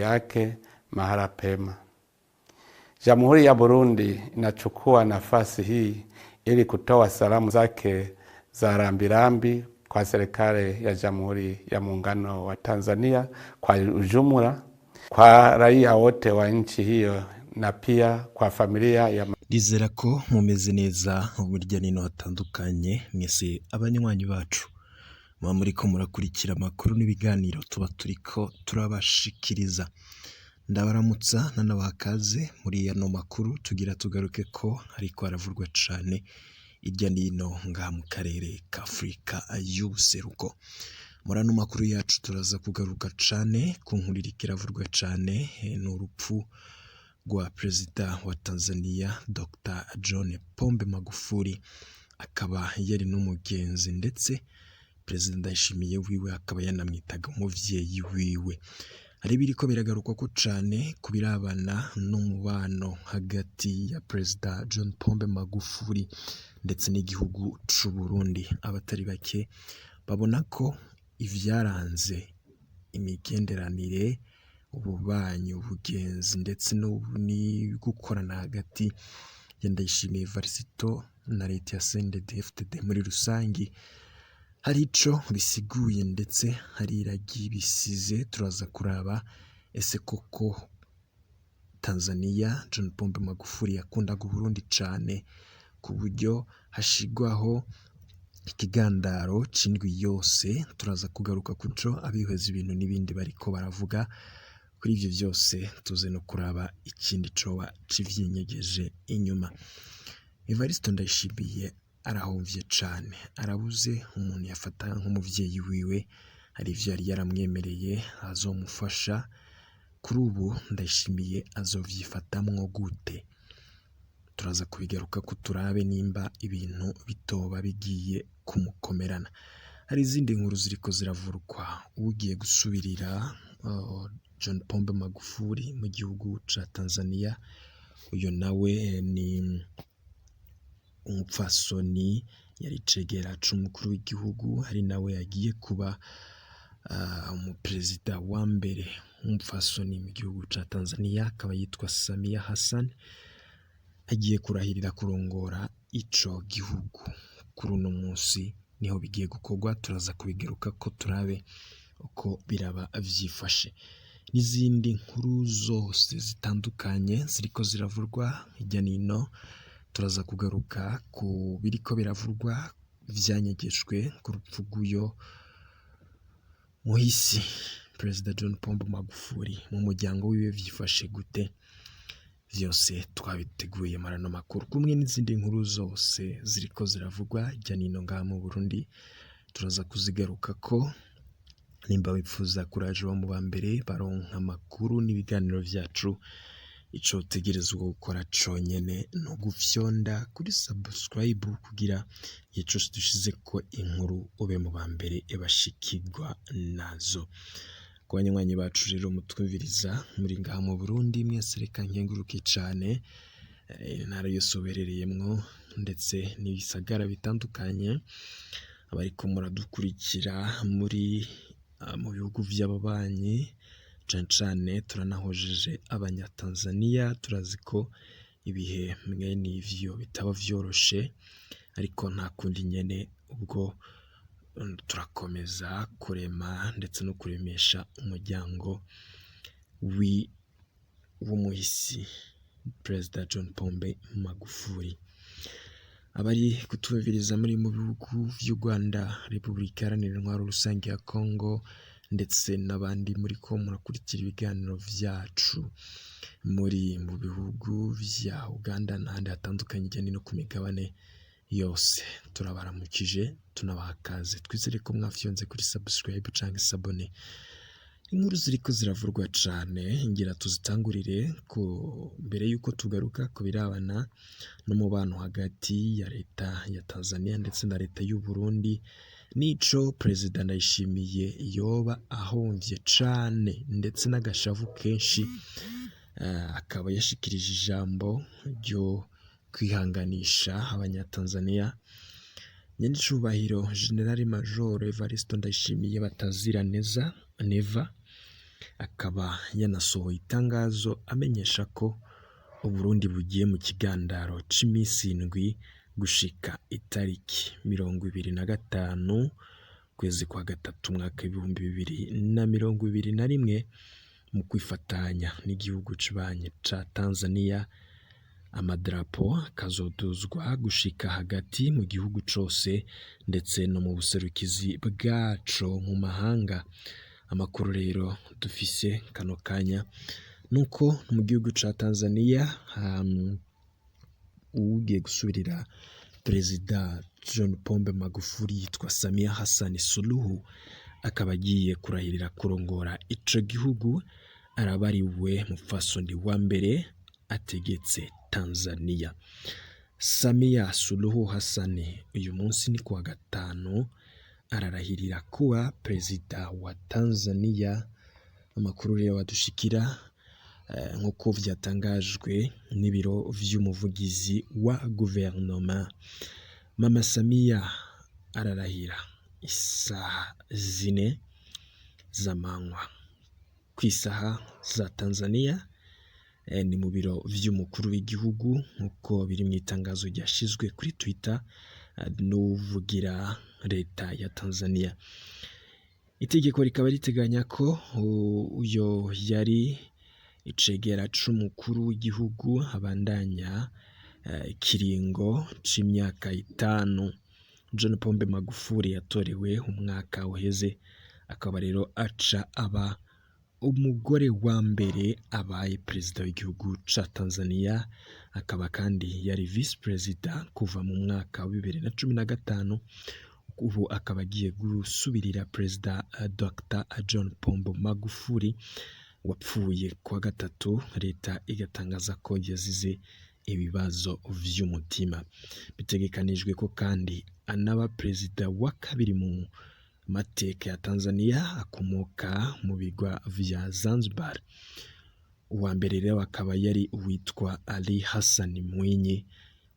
yake mahala pema. Jamhuri ya Burundi inachukua nafasi hii ili kutoa salamu zake za rambirambi kwa serikali ya Jamhuri ya Muungano wa Tanzania kwa ujumla, kwa raia wote wa nchi hiyo na pia kwa familia ya Ndizera ko mumeze neza burya nino hatandukanye mwese abanywanyi bacu muba muriko murakurikira amakuru n'ibiganiro tuba turiko turabashikiriza. Ndabaramutsa nanabaha ikaze muri ano makuru tugira tugaruke ko ariko aravurwa cane irya nino ngaha mu karere ka Afurika y'ubuseruko. Muri ano makuru yacu turaza kugaruka cane ku nkuru iriko iravurwa cane n'urupfu rwa perezida wa Tanzania Dr. John Pombe Magufuli, akaba yari n'umugenzi ndetse perezida Ndayishimiye wiwe akaba yanamwitaga umuvyeyi wiwe. Hari ibiriko biragarukwako cane ku birabana n'umubano hagati ya perezida John Pombe Magufuli ndetse n'igihugu c'u Burundi. Abatari bake babona ko ivyaranze imigenderanire, ububanyi, ubugenzi ndetse gukorana hagati ya Ndayishimiye Evariste na leta ya CNDD-FDD muri rusangi hari ico bisiguye ndetse hari iragi bisize. Turaza kuraba ese koko Tanzania John Pombe Magufuli yakundaga Uburundi cane ku buryo hashigwaho ikigandaro c'indwi yose. Turaza kugaruka kuco abihweza ibintu n'ibindi bariko baravuga kuri ivyo vyose, tuze no kuraba ikindi coba kivyinyegeje inyuma. Evariste Ndayishimiye arahomvye cane, arabuze umuntu yafata nk'umuvyeyi wiwe, hari ivyo yari yaramwemereye azomufasha. Kuri ubu Ndayishimiye azovyifatamwo gute? Turaza kubigarukako turabe nimba ibintu bitoba bigiye kumukomerana. Hari izindi nkuru ziriko ziravurwa, ugiye gusubirira John Pombe Magufuli mu gihugu ca Tanzania, uyo nawe ni umupfasoni yari icegera c'umukuru w'igihugu, ari nawe yagiye kuba umuperezida wa mbere w'umupfasoni mu gihugu ca Tanzania, akaba yitwa Samia Hassan, agiye kurahirira kurongora ico gihugu. Kuri uno musi niho bigiye gukorwa, turaza kubigarukako turabe uko biraba vyifashe. N'izindi nkuru zose zitandukanye ziriko ziravurwa hirya nino, turaza kugaruka ku biriko biravurwa vyanyegejwe ku rupfu rw'uyo muhisi perezida John Pombe Magufuli, mu muryango wiwe vyifashe gute? Vyose twabiteguye muri ano makuru kumwe n'izindi nkuru zose ziriko ziravugwa hirya nino ngaha mu Burundi, turaza kuzigarukako. Nimba wipfuza kuraje uba mu ba mbere baronka amakuru n'ibiganiro vyacu, ico utegerezwa gukora conyene ni ugufyonda kuri subscribe kugira igihe cose dushizeko inkuru ube mu ba mbere bashikirwa nazo. Ku banywanyi bacu rero mutwumviriza muri ngaha mu Burundi mwese, reka nkenguruke cane intara yose uberereyemwo ndetse n'ibisagara bitandukanye, abariko muradukurikira muri mu bihugu vy'ababanyi, cane cane turanahojeje abanyatanzaniya. Turazi ko ibihe mwene ivyo bitaba vyoroshe, ariko nta kundi nyene, ubwo turakomeza kurema ndetse no kuremesha umuryango w'umuhisi perezida John Pombe Magufuli. Abari kutwumviriza muri mu bihugu vy'u Rwanda, Repubulika Iharanira Intwaro Rusange ya Congo, ndetse n'abandi muriko murakurikira ibiganiro vyacu muri mu bihugu vya Uganda n'ahandi hatandukanye hirya no hino ku migabane yose, turabaramukije tunabaha ikaze. Twizere ko mwafyonze kuri subscribe canke s'abonner. Inkuru ziriko ziravurwa cane ngira tuzitangurire ku mbere yuko tugaruka ku birabana n'umubano hagati ya leta ya Tanzania ndetse na leta y'u Burundi, nico perezida Ndayishimiye yoba ahomvye cane ndetse n'agashavu kenshi, akaba yashikirije ijambo ryo kwihanganisha abanyatanzania. Nyenicubahiro General Major Evariste Ndayishimiye batazira neza Neva. Akaba yanasohoye itangazo amenyesha ko Uburundi bugiye mu kigandaro c'imisi indwi gushika itariki 25 ukwezi kwa gatatu umwaka w'2021 mu kwifatanya n'igihugu kibanyi ca Tanzania. Amadarapo akazoduzwa gushika hagati mu gihugu cose ndetse no mu buserukizi bwaco mu mahanga. Amakuru rero dufise kano kanya nuko mu gihugu ca Tanzania uwugiye gusubirira Perezida John Pombe Magufuli yitwa Samia Hassan Suluhu, akaba agiye kurahirira kurongora ico gihugu, araba ari we mupfasoni wa mbere ategetse Tanzania. Samia Suluhu Hassan uyu munsi ni kuwa gatanu ararahirira kuba perezida wa Tanzania. Amakuru rero adushikira nk'uko vyatangajwe n'ibiro vy'umuvugizi wa guverinoma, Mama Samia ararahira isaha 4 z'amanywa kw'isaha za Tanzania, ni mu biro vy'umukuru w'igihugu nk'uko biri mw'itangazo ryashizwe kuri Twitter n'uwuvugira leta ya Tanzania. Itegeko rikaba riteganya ko uyo yari icegera c'umukuru w'igihugu abandanya ikiringo c'imyaka 5. John Pombe Magufuli yatorewe umwaka uheze, akaba rero aca aba umugore wa mbere abaye perezida w'igihugu ca Tanzania, akaba kandi yari vice perezida kuva mu mwaka wa 2015, ubu akaba agiye gusubirira perezida Dr John Pombe Magufuli wapfuye kuwa gatatu, leta igatangaza ko yazize ibibazo vy'umutima. Bitegekanijwe ko kandi anaba perezida wa kabiri mu mateka ya Tanzania akomoka mu bigwa vya Zanzibar. Uwa mbere rero akaba yari uwitwa Ali Hassan Mwinyi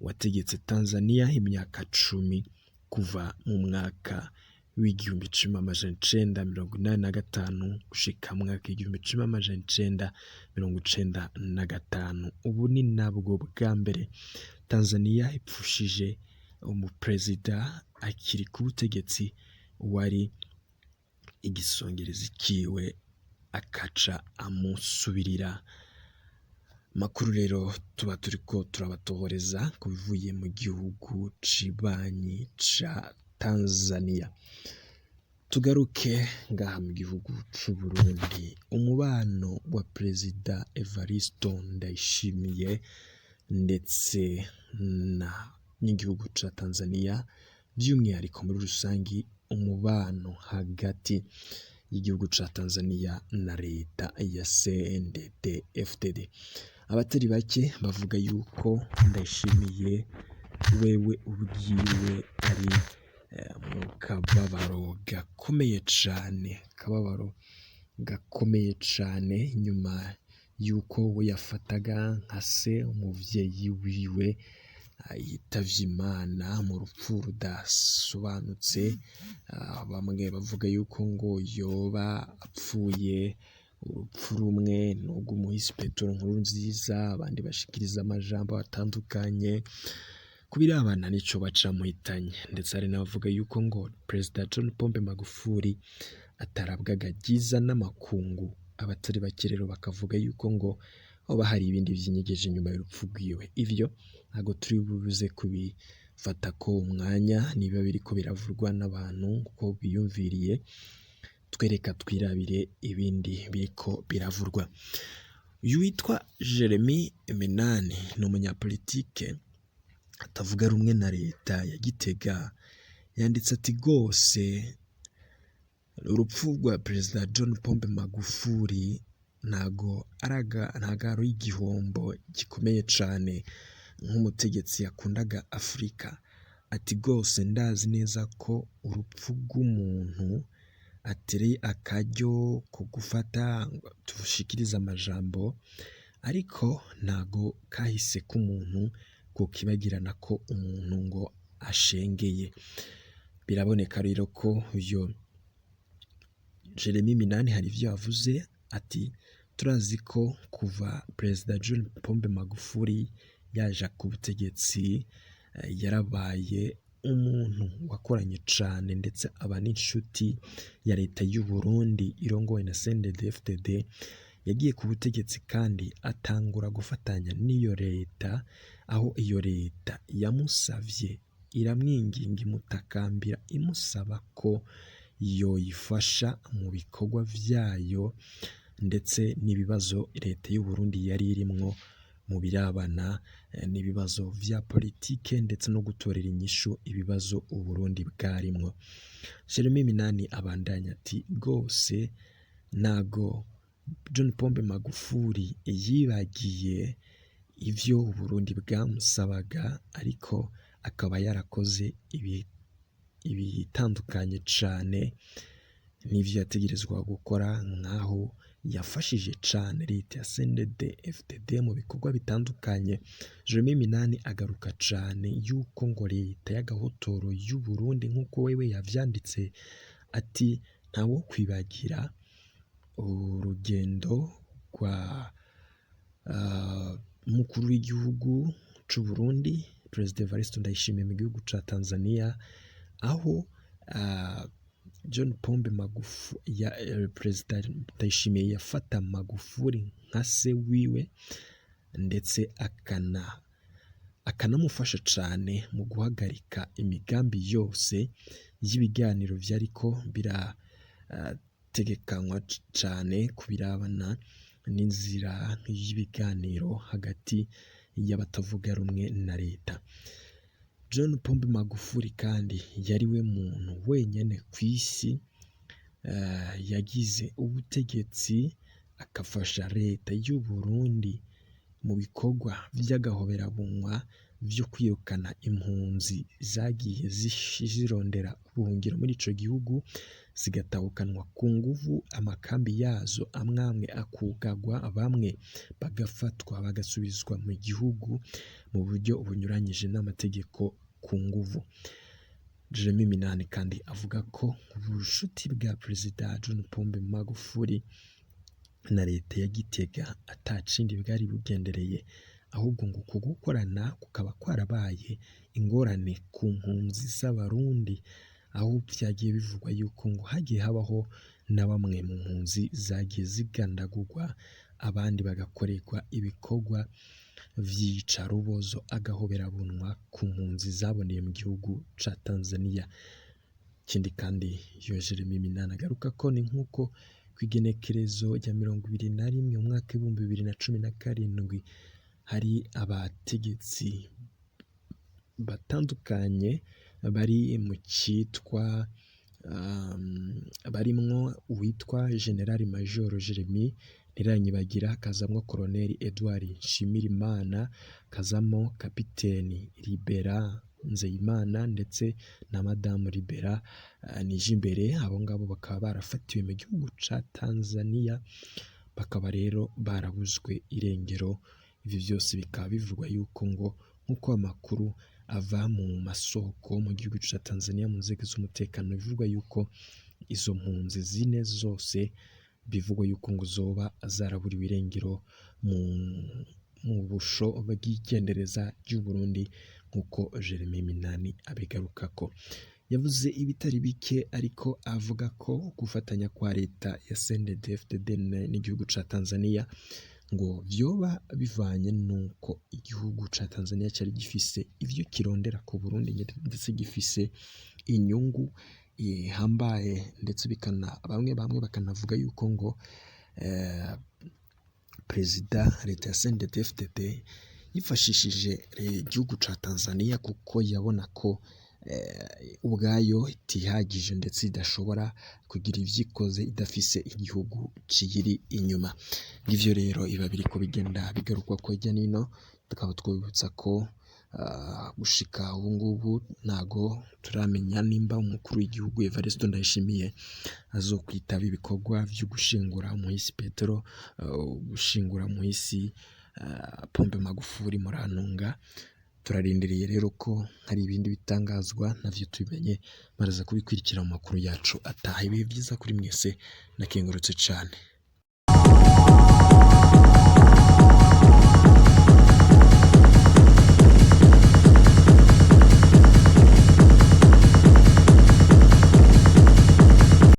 wategetse Tanzania imyaka 10 kuva mu mwaka w'1985 gushika mu mwaka w'1995. Ubu ni nabwo bwa mbere Tanzania ipfushije umuperezida akiri ku butegetsi, wari igisongerezi kiwe akaca amusubirira. Makuru rero tuba turiko turabatohoreza ku bivuye mu gihugu cibanyi ca Tanzania. Tugaruke ngaha mu gihugu c'Uburundi. Umubano wa perezida Evaristo Ndayishimiye ndetse na n'igihugu ca Tanzania, by'umwihariko muri rusangi umubano hagati y'igihugu ca Tanzania na leta ya CNDD-FDD. Abatari bake bavuga yuko Ndayishimiye wewe ubwiwe ari mu kababaro gakomeye cane, kababaro gakomeye cane nyuma yuko we yafataga nka se umuvyeyi wiwe yitavye Imana mu rupfu rudasobanutse. Bamwe bavuga yuko ngo yoba apfuye urupfu rumwe n'urw'umuhisi Petero Nkurunziza, abandi bashikiriza amajambo atandukanye ku birabana n'ico bacamuhitanye, ndetse hari n'abavuga yuko ngo Perezida John Pombe Magufuli atarabwaga ryiza n'amakungu. Abatari bake rero bakavuga yuko ngo hoba hari ibindi vyinyegeje inyuma y'urupfu rwiwe. Ivyo ntago turi buze kubifata ko umwanya, niba biriko biravurwa n'abantu uko biyumviriye, twereka twirabire ibindi biriko biravurwa. Uyu witwa Jeremy Minani ni umunyapolitike atavuga rumwe na leta ya Gitega, yanditse ati rwose urupfu rwa Perezida John Pombe Magufuli ntago ari igihombo gikomeye cane nk'umutegetsi yakundaga Afurika. Ati rwose ndazi neza ko urupfu rw'umuntu atereye akaryo ko gufata tushikirize amajambo, ariko ntago kahise k'umuntu kokibagirana ko umuntu ngo ashengeye. Biraboneka rero ko uyo Jeremy Minani hari ivyo yavuze. Ati turazi ko kuva Perezida John Pombe Magufuli yaja ku butegetsi yarabaye umuntu wakoranye cane ndetse aba n'inshuti ya leta y'u Burundi irongowe na CNDD-FDD. Yagiye ku butegetsi kandi atangura gufatanya n'iyo leta, aho iyo leta yamusavye iramwinginga imutakambira imusaba ko yoyifasha mu bikorwa vyayo ndetse n'ibibazo leta y'u Burundi yari irimwo mu birabana n'ibibazo vya politike ndetse no gutorera inyishu ibibazo Uburundi bwarimwo. Jeremy Minani abandanya ati rwose ntago John Pombe Magufuli yibagiye ivyo Uburundi bwamusabaga, ariko akaba yarakoze ibitandukanye cane n'ivyo yategerezwa gukora, nk'aho yafashije cane leta ya CNDD FDD mu bikorwa bitandukanye. Jeremy Minani agaruka cane yuko ngo leta y'agahotoro y'u Burundi nk'uko wewe yavyanditse, ati ntawo kwibagira urugendo rwa mukuru w'igihugu c'u Burundi Perezida Evariste Ndayishimiye mu gihugu ca Tanzania, aho John Pombe Magufuli ya Perezida Ndayishimiye yafata Magufuli nka se wiwe, ndetse akanamufasha cane mu guhagarika imigambi yose y'ibiganiro vyariko birategekanywa cane ku birabana n'inzira y'ibiganiro hagati y'abatavuga rumwe na leta. John Pombe Magufuli kandi yari we muntu wenyene kw'isi yagize ubutegetsi akafasha leta y'u Burundi mu bikorwa vy'agahoberabunwa vyo kwirukana impunzi zagiye zirondera ubuhungiro muri ico gihugu, zigatahukanwa ku nguvu, amakambi yazo amwamwe akugagwa, bamwe bagafatwa bagasubizwa mu gihugu mu buryo bunyuranyije n'amategeko ku nguvu. Jeremy Minani kandi avuga ko ubushuti bwa Perezida John Pombe Magufuli na leta ya Gitega atacindi bwari bugendereye, ahubwo ngo uku gukorana kukaba kwarabaye ingorane ku mpunzi z'Abarundi, aho vyagiye bivugwa yuko ngo hagiye habaho na bamwe mu mpunzi zagiye zigandagurwa, abandi bagakorerwa ibikorwa vy'iyicarubozo agahoberabunwa ku mpunzi zaboneye mu gihugu ca Tanzania. Ikindi kandi yo Jeremy Minani agaruka ko ni nk'uko kw'igenekerezo rya 21 umwaka 2017 hari abategetsi batandukanye bari mu citwa barimwo uwitwa General Major Jeremy Ntiranyibagira, hakazamwo Colonel Edouard Nshimirimana, hakazamwo Kapiteni Libera Nzeyimana ndetse na Madamu Libera Nijimbere. Abo ngabo bakaba barafatiwe mu gihugu ca Tanzania, bakaba rero barabuzwe irengero. Ivyo vyose bikaba bivugwa yuko ngo nk'uko amakuru ava mu masoko mu gihugu ca Tanzania mu nzego z'umutekano, bivugwa yuko izo mpunzi zine zose bivugwa yuko ngo zoba zaraburiwe irengero mu busho bw'igendereza ry'u Burundi, nk'uko Jeremy Minani abigarukako. Yavuze ibitari bike, ariko avuga ko gufatanya kwa leta ya CNDD-FDD n'igihugu ca Tanzania ngo vyoba bivanye nuko igihugu ca Tanzania cari gifise ivyo kirondera ku Burundi, ndetse gifise inyungu ihambaye, ndetse bikana bamwe bamwe bakanavuga yuko ngo Perezida leta ya CNDD-FDD yifashishije igihugu ca Tanzania kuko yabona ko ubwayo itihagije ndetse idashobora kugira ivyikoze idafise igihugu kiyiri inyuma. Ngivyo rero iba biriko bigenda bigarukwa ko hirya nino, tukaba twibutsa ko gushika ubu ngubu ntago turamenya nimba umukuru w'igihugu Evariste Ndayishimiye azokwitaba ibikorwa vyo gushingura umuhisi Petero, gushingura umuhisi Pombe Magufuli Murantunga. Turarindiriye rero ko hari ibindi bitangazwa navyo tubimenye, baraza kubikurikira mu makuru yacu ataha. Ibihe vyiza kuri mwese, nakengurutse cane.